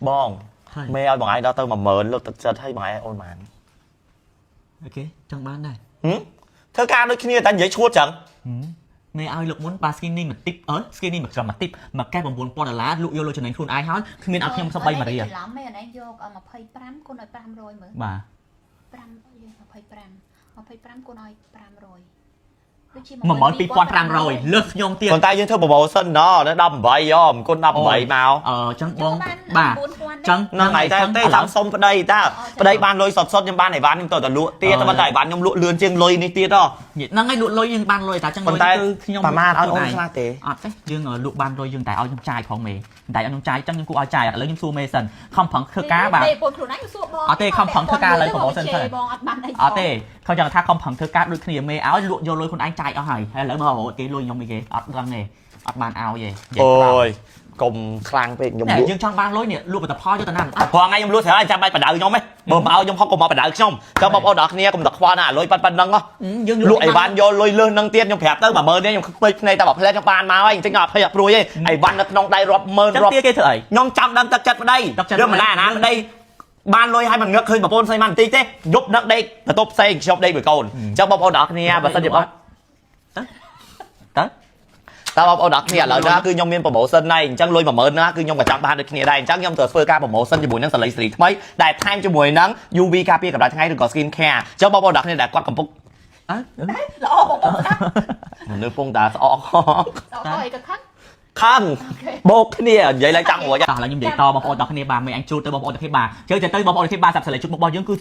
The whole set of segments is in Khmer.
បង ហើយ មេឲ្យបងឯងដល់ទៅ10000លើកទឹកចិត្តឲ្យបងឯងអូនបាន OK ចង់បានដែរ ហឹមធ្វើការដូចគ្នាតែនិយាយឈួតចឹង មេឲ្យលើកមុនបាទ skinny មួយទីបអើ skinny មួយក្រាមមួយទីបមួយកែ9000ដុល្លារលក់យកលុយចំណេញខ្លួនឯងហើយគ្មានឲ្យខ្ញុំសម្បីមួយរៀល ច្រឡំឯងឯងយក25គុណឲ្យ500មើល បាទ 5យើង25 25គុណឲ្យ500ដូចជា 12500លើសខ្ញុំទៀត ប៉ុន្តែយើងធ្វើ promotion ណនៅ18យោគុណ18មក អឺចឹងបង បាន បាទ 4000 ចឹង ហ្នឹងហើយតែទេតាមសុំប្តីតើប្តីបានលុយសុតសុតខ្ញុំបានអីវ៉ាន់ខ្ញុំទៅតែលក់ទៀតតែប៉ុន្តែអីវ៉ាន់ខ្ញុំលក់លឿនជាងលុយនេះទៀតហ៎ ហ្នឹងហើយលក់លុយយើងបានលុយតែចឹង ប៉ុន្តែ គឺខ្ញុំ ប្រហែលឲ្យអូនខ្លះទេ អត់ទេយើងលក់បានលុយយើងតែឲ្យខ្ញុំចាយផងមេតែឲ្យខ្ញុំចាយចឹងខ្ញុំគួរឲ្យចាយឥឡូវខ្ញុំសួរមេសិនខំប្រឹងធ្វើការបាទ ទេពលខ្លួនឯងសួរបង អត់ទេខំប្រឹងធ្វើការឥឡូវ promotion សិន បងអត់បានអី អត់ទេខំចង់ថាខំប្រឹងធ្វើការដូចគ្នាមេឲ្យលក់យកលុយខ្លួនឯងចាយអស់ហើយហើយឥឡូវមករត់គេលុយខ្ញុំអីគេអត់ដឹងទេអត់បានឲ្យទេ អូយកុំខ្លាំងពេកខ្ញុំលក់ នេះយើងចង់បានលុយនេះលក់ផលិតផលយកទៅណាអត់ ព្រោះថ្ងៃខ្ញុំលក់ស្រាប់ហើយចាំបាច់បដៅខ្ញុំទេបើមកឲ្យខ្ញុំហុកកុំមកបដៅខ្ញុំចាំបងប្អូនដល់គ្នាកុំតែខ្វល់ណាលុយប៉ណ្ណឹងហ៎ យើង លក់អីវ៉ាន់យកលុយលើសនឹងទៀតខ្ញុំប្រាប់ទៅ10000នេះខ្ញុំខ្ពេចភ្នែកតែមួយផ្លែខ្ញុំបានមកហើយអញ្ចឹងអត់ភ័យអត់ព្រួយទេអីវ៉ាន់នៅក្នុងដៃរាប់ម៉ឺន ចឹង រាប់ ទាគេធ្វើអី ខ្ញុំចាំដឹងទឹកចិត្តប្តី ទឹកចិត្ត រឿងម្ល៉េះអាណាប្តីបានលុយឲ្យមិនងឹកឃើញប្រពន្ធស្អីបានបន្តិចទេយប់នឹកដេកបន្ទប់ផ្សេងខ្ញុំដេកមួយកូនអញ្ចឹងបងប្អូនដល់គ្នាបើសិនជាបង ទៅ តើបងប្អូនដល់គ្នាឥឡូវនេះគឺខ្ញុំមាន promotion ហើយអញ្ចឹងលុយ10000ណាគឺខ្ញុំក៏ចង់បានដូចគ្នាដែរអញ្ចឹងខ្ញុំត្រូវធ្វើការ promotion ជាមួយនឹងសលីសេរីថ្មីដែលថែមជាមួយនឹង UV ការពារកម្ដៅថ្ងៃឬក៏ skin care អញ្ចឹងបងប្អូនដល់គ្នាដែលគាត់កំពុង អើ ល្អបងប្អូនស្ដាប់ មនុស្សពងតាស្អក ស្អកអីក៏ខឹង ខឹងបោកគ្នានិយាយឡើងចង់រួច តោះឥឡូវខ្ញុំនិយាយតបងប្អូនដល់គ្នាបាទមេអញជួតទៅបងប្អូនដល់គ្នាបាទជើទៅបងប្អូនដល់គ្នាបាទសាប់សលេជុតមុខរបស់យើងគឺ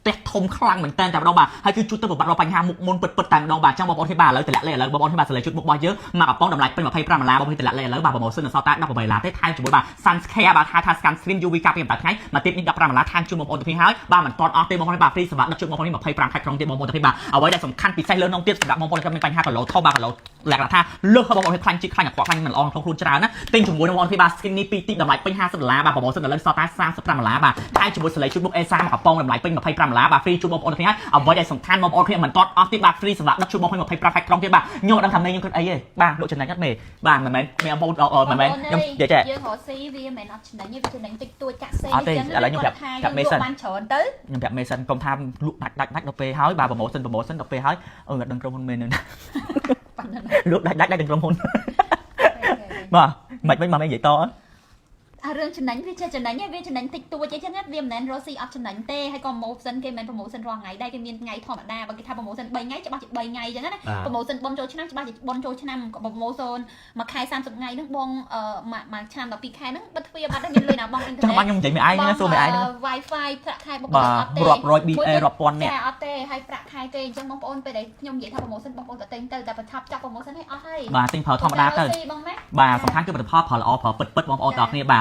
ផ្ទះធំខ្លាំងមែនតើតែម្ដងបាទហើយគឺជួតទៅប្របាត់បញ្ហាមុខមុនពិតពិតតែម្ដងបាទចឹងបងប្អូនគ្នាបាទឥឡូវតម្លាក់លេខឥឡូវបងប្អូនគ្នាបាទសលេជុតមុខរបស់យើងមកកំប៉ុងតម្លៃពេញ25ដុល្លារបងប្អូនតម្លាក់លេខឥឡូវបាទ promotion នៅសល់តែ18ដុល្លារទេថែមជាមួយបាទ Sun Care បាទហៅថា Sunscreen UV ការពារកម្ដៅថ្ងៃមកទៀតនេះ15ដុល្លារថែមជូនបងប្អូនទាំងគ្នាហើយបាទមិនទាន់អស់ទេបងប្អូនបាទ free សម្រាប់ដឹកជូនបងប្អូននេះ25ខែក្រុងទៀតបងប្អូនទាំងគ្នាបាទអ្វីដែលសំខាន់ពិសេសលើនងទៀតសម្រាប់បងប្អូនដែលមានបញ្ហាគីឡូធំបាទគីឡូលក្ខណៈថាលើសបងប្អូនខ្លាញ់ជាតិខ្លាញ់អាក្រក់ខ្លាញ់មិនល្អក្នុងខ្លួនច្រើនណាទិញជាមួយនឹងបងប្អូនបាទ skin នេះ2ទីតម្លៃពេញ50ដុល្លារបាទ promotion ដល់លើសល់តែ35ដុល្លារបាទថែមជាមួយសលេជូតមុខ A3 មកកំប៉ុងតម្លៃពេញ25ដុល្លារបាទ free ជូនបងប្អូនទាំងគ្នាហើយអ្វីដែលសំខាន់បងប្អូនគ្នាមិនទាន់អស់ទៀតបាទ free សម្រាប់ដឹកជូនបងប្អូន25ខែក្រុងទៀតបាទខ្ញុំអត់ដឹងថាមេខ្ញុំគិតអីទេបាទលក់ចំណេញអត់មេបាទមិនមែនមេបងប្អូនមិនមែនខ្ញុំនិយាយចេះ យើងរកស៊ីវាមិនមែនអត់ចំណេញទេវាចំណេញតិចតួចចាក់សេ អត់ទេឥឡូវខ្ញុំប្រាប់ប្រាប់មេសិន បានច្រើនទៅ ខ្ញុំប្រាប់មេសិនកុំថាលក់ដាច់ដាច់ដាច់ដល់ពេលហើយបាទ promotion promotion ដល់ពេលហើយអឺអត់ដឹងក្រុមហ៊ុនមេនៅណា ប៉ុណ្ណឹង លក់ដាច់ដាច់ដាច់ទាំងក្រុមហ៊ុនបាទមិនវិញមកមេនិយាយតអត់ អារឿងចំណេញវាចេះចំណេញវាចំណេញតិចតួចអីចឹងវាមិនមែនរកស៊ីអត់ចំណេញទេហើយក៏ promotion គេមិនមែន promotion រាល់ថ្ងៃដែរគេមានថ្ងៃធម្មតាបើគេថា promotion 3ថ្ងៃច្បាស់ជា3ថ្ងៃចឹងណា promotion បុណ្យចូលឆ្នាំច្បាស់ជាបុណ្យចូលឆ្នាំក៏ promotion មួយខែ30ថ្ងៃហ្នឹងបងមួយឆ្នាំ12ខែហ្នឹងបិទទ្វារបាត់ហើយមានលុយណាបងអ៊ីនធឺ ចង់ ណិត បានខ្ញុំនិយាយមេឯងណាសួរមេឯងណា Wi-Fi ប្រាក់ខែបុគ្គល បាទ អត់ទេ រាប់រយ BA រាប់ពាន់នាក់ ចាអត់ទេហើយប្រាក់ខែគេអញ្ចឹងបងប្អូនពេលដែលខ្ញុំនិយាយថា promotion បងប្អូនក៏ទិញទៅតែបើឆាប់ចាប់ promotion ឲ្យអស់ហើយ បាទទិញប្រើធម្មតាទៅ បងណា បាទសំខាន់គឺផលិតផលផលល្អផលពិតពិតបងប្អូនទាំងអស់គ្នាបាទ